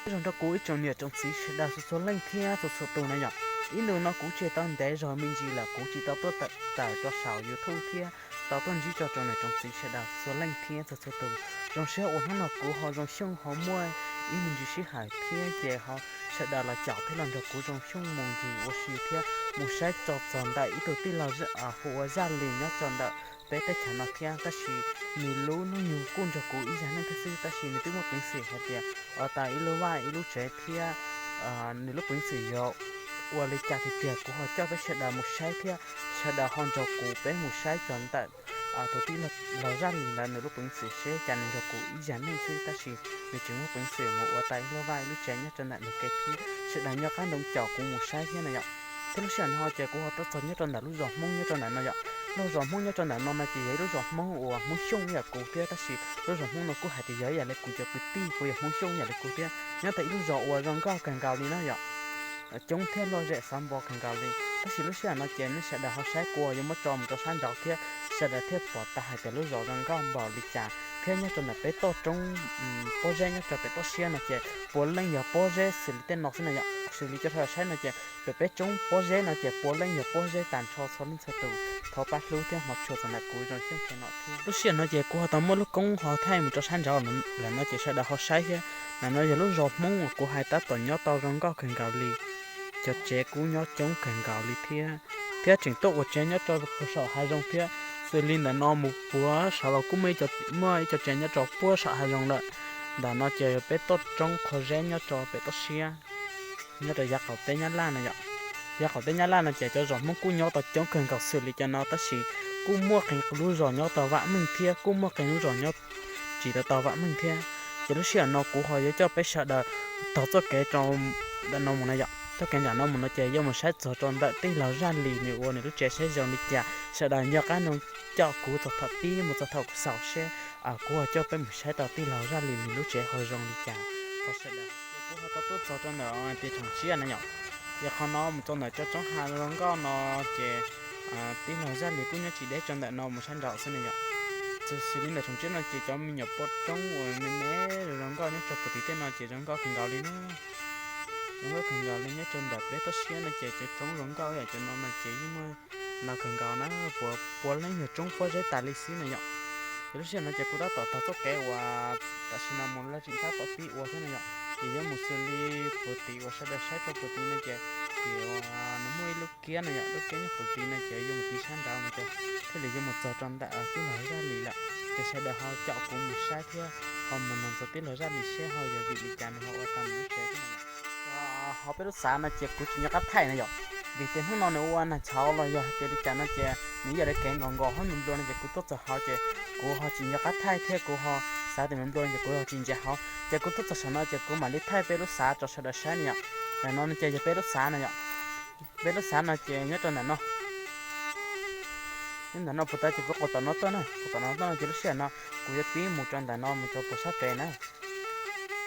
Zoo rau kuv ib tsoom niam tsoom txiv sawv daws txhua txhua leej thiab txhua txhua tus na yom. Ib ntus no kuv tseg tau ntev zog me ntsis lawm kuv tsis tau tuaj tawm rau saum YouTube thiab tau tuaj ntsib tso tsoom niam tsoom txiv sawv daws txhua leej thiab txhua txhua tus. Zoo siab uas hnub no kuv ho zoo xyooj ho muaj ib me ntsis sij hawm thiab ces ho sawv daws los caum thiab los nrog kuv zoo xyooj mus ncig ua si thiab mus saib tso txog ntawm ib tug tij laug hu ua Zaj Lis nyob tso ntawm peb teb chaws no thiab. Tab sis nws lub hnub nyoog kuj nrog kuv ib zaj neej thiab xwb, tab sis nws twb muaj peev xwm hais tias ua tau ib lub vaj ib lub tsev thiab nws lub peev xwm yog ua li cas tiag tiag kuv ho coj peb sawv daws mus saib thiab sawv daws ho nrog kuv peb mus saib tso ntawm tus tij laug Zaj Lis ntawd nws lub peev xwm seb cas nws nrog kuv ib zaj neej xwb, tab sis nws tseem muaj peev xwm mus ua tau ib lub vaj ib lub tsev nyob rau ntawm nws kev thiab sawv daws nyob qab nroo caum kuv mus saib thiab na yom. Thiab lub sij hawm no ces kuv ho tuaj txog nyob rau ntawm lub zos Hmoob nyob rau ntawm no yom. Lub zos Hmoob nyob rau ntawm no no ces yog ib lub zos Hmoob uas Hmoob Xyooj ib yam kuv thiab, tab sis lub zos Hmoob no kuj hais tias yog ib yam li kuv cov kwv tij puas yog Hmoob Xyooj ib yam li kuv thiab. Nyob tau ib lub zos uas zoo nkauj kawg nkaus li na yom, coob thiab loj zem xav npo kawg nkaus li. Tab sis lub sij hawm no ces nej sawv daws ho saib kuv yuav muab tso mus rau sab nraud thiab sawv daws thiaj pom tau hais tias lub zos zoo nkauj npaum li cas. Thiab nyob rau ntawm peb toj roob pob zeb nyob rau pem toj siab no ces puav leej yog pob zeb xws li tej no xwb na yom. Xws li cov sawv daws saib no ces pem peb roob pob zeb no ces puav leej yog pob zeb tag nrho txhua leej txhua tus. Thov pab hlub thiab hmov tshua txog ntawm kuv zoo xyooj no thiab. Lub sij hawm no ces kuv ho tau muab lub koob ho thaij mus rau sab nraud lawm no ces sawv daws ho saib thiab. Ntawm no yog lub zos Hmoob uas kuv hais tab tom nyob tau zoo nkauj kawg nkaus li. Cov tsev kuj nyob coob kawg nkaus li thiab, thiab tseem tuaj ua tsev nyob rau puag saum hav zoov thiab. Xws li ntawm no mus puag saud los kuj muaj ib co tsev nyob rau puag saum hav zoov lawm. Ntawm no ces yog peb toj roob qhov zeb nyob rau pem toj siab, nyob rau yav qaum teb Nyab Laj no yom. Yav qaum teb Nyab Laj no ces cov zos Hmoob kuj nyob tau coob kawg nkaus xws li cov no, tab sis kuj muaj qee lub zos nyob tau vam meej thiab kuj muaj qee lub zos nyob tsis tau tau vam meej thiab. Ces lub sij hawm no kuv ho yuav coj peb sawv daws taug txoj kev rau ntawm no mus no yom. Txoj kev nram no mus no ces yuav mus saib txog rau ntawm tij laug Zaj Lis nws ua nws lub tsev saib zoo li cas. Sawv daws nco qab nrog caum kuv txog thaum pib mus txog thaum xaus seb kuv ho coj peb mus saib rau tij laug Zaj Lis nws lub tsev ho zoo li cas. Thov sawv daws, ces kuv ho tau tuaj txog rau ntawm tias tsoom tsiab na yom. Ces qhov no mus txog ntawm cov roob hav zoo nkauj no ces tij laug Zaj Lis kuj nyob tsis deb rau ntawm no mus sab nraud xwb na yom. Xws li ntawm tsoom tsiab no ces cov me nyuam poj roob uas me me zoo nkauj nyob rau puag tim tej no ces zoo nkauj kawg nkaus li na. Zoo nkauj kawg nkaus li nyob rau ntawm peb toj siab no ces cov roob zoo nkauj yam cov no no ces yeej muaj no kawg nkaus na, puav leej yog roob pob zeb tas li xwb na yom. Ces lub sij hawm no ces kuv tab tom taug txoj kev uas tam sim no mus laj tseem tab tom pib ua thiab na yom. Ces yuav mus xws li puag tim uas sawv daws saib rau puag tim no ces, ces nws muaj ib lub kiab no yom, lub kiab nyob puag tim no ces yuav mus tim sab nraud mus ces thiaj li yuav mus txog rau ntawm tij laug Zaj Lis lawm. Ces sawv daws ho caum kuv mus saib thiab ho mus noog txog tij laug Zaj Lis seb ho yog vim li cas nws ho ua tau nws lub tsev thiab na yom. Ho peb lub xav no ces kuv tsis nco qab thaij na yom, vim tias hnub no nws ua nag tshauv los yog hais tias li cas no ces nws yog li kev nkaus nkaus hauv nws nplua no ces kuv tuaj txog hauv ces kuv ho tsis nco qab thaij thiab kuv ho xav tias nws nplua no ces kuv ho tsis ntsia hauv ces kuv tuaj txog saum no ces kuv mam li thaij peb lub xav rau sawv daws saib na yom. Ntawm no no ces yog peb lub xav na yom. Peb lub xav no ces nyob rau ntawm no. Nyob ntawm no puag ta ces kuv quas tom no tuaj na, quas tom no tuaj no ces lub sij hawm no kuv yuav pib mus rau ntawm no mus rau puag sab pem na.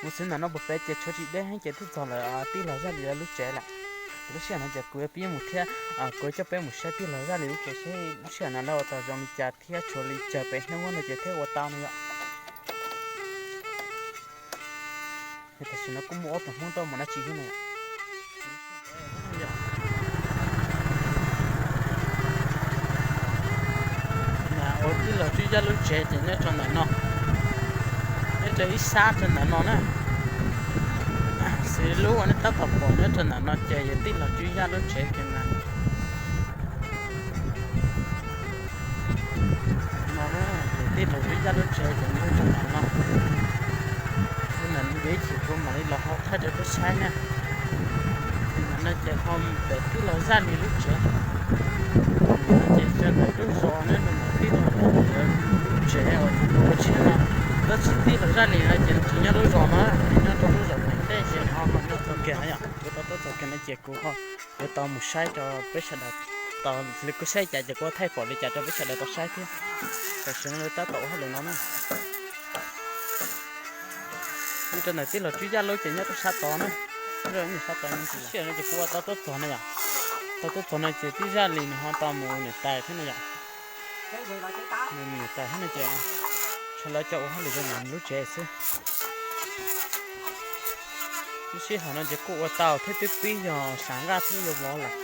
Mus xws ntawm no puag pem ces tshuav tsis deb heev ces twb txog lawm tij laug Zaj Lis lub tsev lawm. Ces lub sij hawm no ces kuv yuav pib mus thiab kuv yuav coj peb mus saib tij laug Zaj Lis lub tsev seb lub sij hawm no lawv ua tau zoo li cas thiab tshuav li cas pem hnub no ces thiaj ua tau no yom. Tam sim no kuj muaj ob tug Hmoob tuaj mus dab tsi thiab no. Ua tij laug Tswb Yaj lub tsev ces nyob rau ntawm no, nyob rau ib sab rau ntawm no na. Xws li lub uas nej tab tom pom nyob rau ntawm no ces yog tij laug Tswb Yaj lub tsev kiag na. No ces tij laug Tswb Yaj lub tsev ces nyob rau ntawm no. Ntawm no ces ib chim kuv mam li los ho thaij rau peb saib na. Ntawm no ces ho mus pem tij laug Zaj Lis lub tsev. Ntawm no ces yog ntawm lub zos nyob rau ntawm tij laug Zaj Lis lub tsev uas tus ua tshiab no. Tab sis tij laug Zaj Lis no ces nws tsis nyob lub zos no, nws nyob rau lub zos pem tej ces ho mus txog kiag no yom. Kuv tau tuaj txog kiag no ces kuv ho yuav tau mus saib rau peb sawv daws tau, li kuv saib cas ces kuv thaij pom li cas rau peb sawv daws tau saib thiab. Tam sim no lawv tab tom ua hauj lwm no na. Nyob rau ntawm tij laug Tswb Yaj lub ces nyob rau sab tod na. Nyob rau sab tod no ces kuv tau tuaj txog no yom. Tau tuaj txog no ces tij Zaj Lis nws ho tau mus niam tais thiab no yom. Mus niam tais thiab no ces tshuav lawv cov ua hauj lwm rau ntawm lub tsev xwb. Lub sij hawm no ces kuj ua tau thiab twb pib yog sam nqaj thiab yuav vov lawm.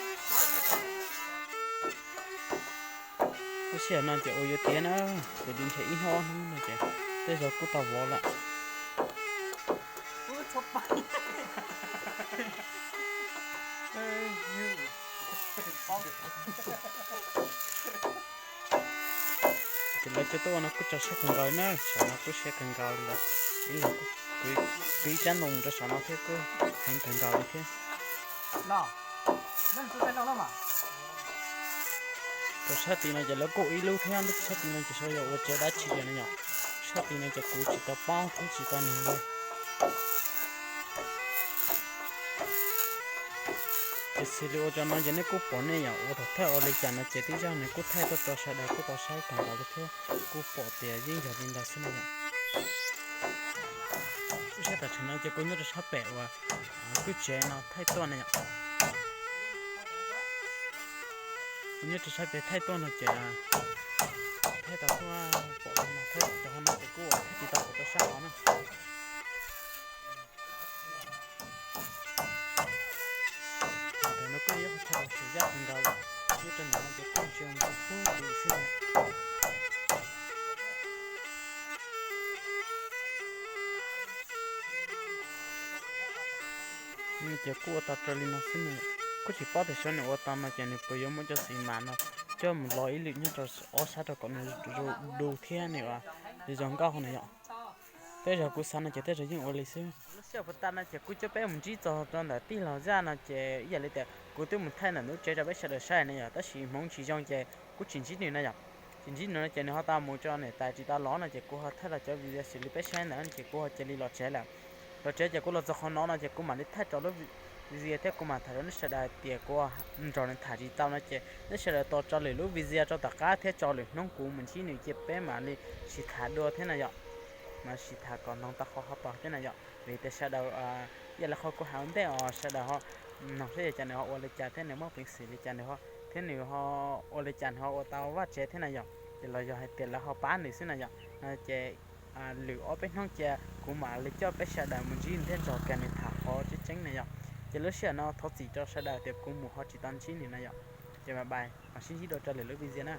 Lub sij hawm no ces ua yuav tiav na, ces li ntshe ib hnub ob hnub no ces tej zaum kuj tau vov lawm. Ces lawv cov tuaj ua no kuj tso siab kawg nkaus na, saum no kuj siab kawg nkaus li lawm. Ib leeg kuj kwv ib tsab ntoo mus rau saum no thiab kuj heev kawg nkaus li thiab. Rau sab tid no ces lawv kuj ib lub thiab, sab tid no ces saib yog ua tsev dab tsi no yom. Sab tid no ces kuv tsis tau paub thiab tsis tau nug li. Ces xws li ua tso no ces nej kuj pom ne yom, ua thaum thaij ua li cas no ces tib zaj nws kuj thaij tuaj rau sawv daws kuj tau saib tag nrho li thiab. Kuj pom tias yeej yog li ntawd xwb no yom. Lub sij hawm tam sim no ces kuv nyob rau sab pem uas kwj tsev no thaij tuaj na yom. Kuv nyob rau sab pem thaij tuaj no ces thaij tau tuaj pom no, thaij cov qhov no ces kuj thaij tsis tau pom rau sab hauv na. Ntawm no kuj yog qhov chaw uas tsis zaj kawg nkaus lawm, nyob rau ntawm no ces kuj ntsia mus rau puag tim xwb. Ces kuj ua tau raws li no xwb na. Kuj tsis paub tias saib nws ua tau no ces nws puas yuav muab cov xis mas no coj mus lo ib lwm nyob rau ob sab rau kom nws du thiab nws ua zoo nkauj na yom. Tej zaum kuv xav no ces tej zaum yeej ua li xwb. Lub sij hawm puas tag no ces kuj coj peb mus ntsib txog rau ntawm tij laug zaj no ces ib yam li tias kuv twb mus thaij ntawm lub tsev rau peb sawv daws saib na yom, tab sis hmoov tsis zoo ces kuj tsis ntsib nws na yom. Tsis ntsib nws no ces nws ho tau mus rau niam tais tsis tau los no ces kuv ho thaij los cov video xws li peb saib ntawd ces kuv ho cia li los tsev lawm. Los tsev ces kuv los txog qhov no no ces kuv mam li thaij rau lub video thiab kuv mam tham rau nej sawv daws tias kuv nrog nws tham tsis tau no ces nej sawv daws tos tso lwm lub video rau tom qab thiab tso lwm hnub kuv mus ntsib nws ces peb mam li sib tham dua thiab na yom. Mam sib tham kom noog tau qhov ho tod thiab na yom, vim tias sawv daws ib yam li qhov kuv hais ua ntej os, sawv daws ho noog saib yog cas nws ho ua li cas thiab nws muaj peev xwm li cas nws ho, thiab nws ho ua li cas nws ho ua tau vaj tsev thiab na yom. Ces los yog hais tias lawv ho pab nws xwb na yom. No ces lwm ob peb hnub cia kuv mam li coj peb sawv daws mus ntsib nws thiab nrog kiag nws tham qhov tseeb tseeb na yom. Ces lub sij hawm no thov txim rau sawv daws tias kuv mus ho tsis tau ntsib nws na yom. Ces bye bye, mam sib ntsib dua rau lwm lub video na.